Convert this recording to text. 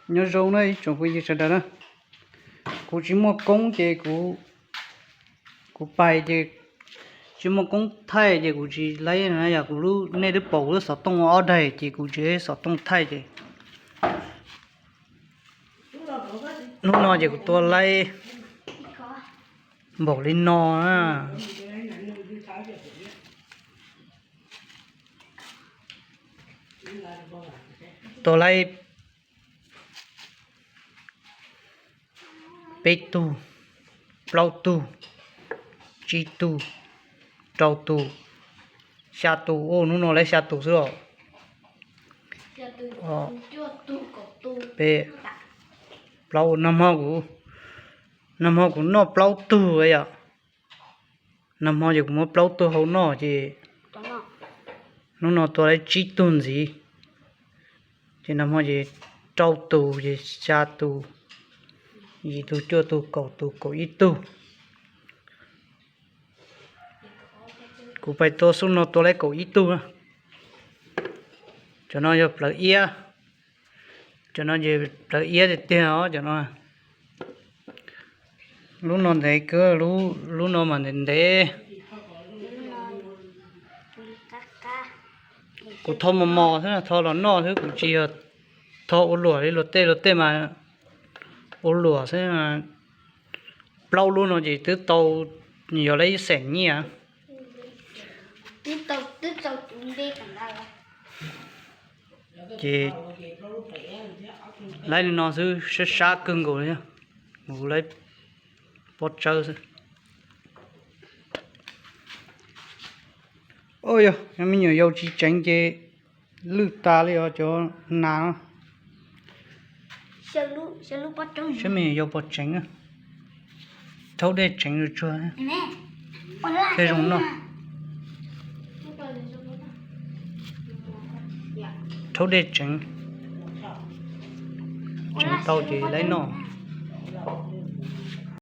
Nyob zoo na ib tsoom phooj ywg sawv daws na, kuv tsis muaj koob ces kuv, kuv pais ces tsis muaj koob thaij ces kuv tsis laib na, yog kuv lub, nej twb pom kuv lub xov tooj ob daim ces kuv tsis xov tooj thaij ces hnub no ces kuv tua laib npaum li no na. Tua laib peb tug, plaub tug, tsib tug, rau tus, xya tus, hnub no laib xya tus xwb os. Peb, plaub, nag hmo kuv, nag hmo kuv noj plaub tug yom. Nag hmo ces kuv muab plaub tug hau noj ces hnub no tua laib tsib tug ntxiv. Ces nag hmo ces rau tus ces xya tus, yim tus, cuaj tus, kaum tus, kaum ib tug. Kuv pais tua xub no tua laib kaum ib tug na. Cov no yog plawv iab, cov no ces plawv iab tiag tiag os cov no. Lub no ntev kawg, lub no mas ntev ntev. Kuv tho mos mos xwb, tho los noj xwb, kuv tsis yog tho ua luam li luag tej, luag tej mas ua luam xwb. Plaub lub no ces twb tau, yog lawv ib xeem nyiaj. Ces laib li no xwb, sab sab kawg nkaus li, kuv laib pob tsawb xwb. Yog me nyuam yaus tsis tseev ces lwj tas li os cov nas no. Saib me nyuam yaus puas tseev, rhaub dej tseev tsuag tsuag thiaj zoo noj. Rhaub dej tseev, tseev tau ces laib noj.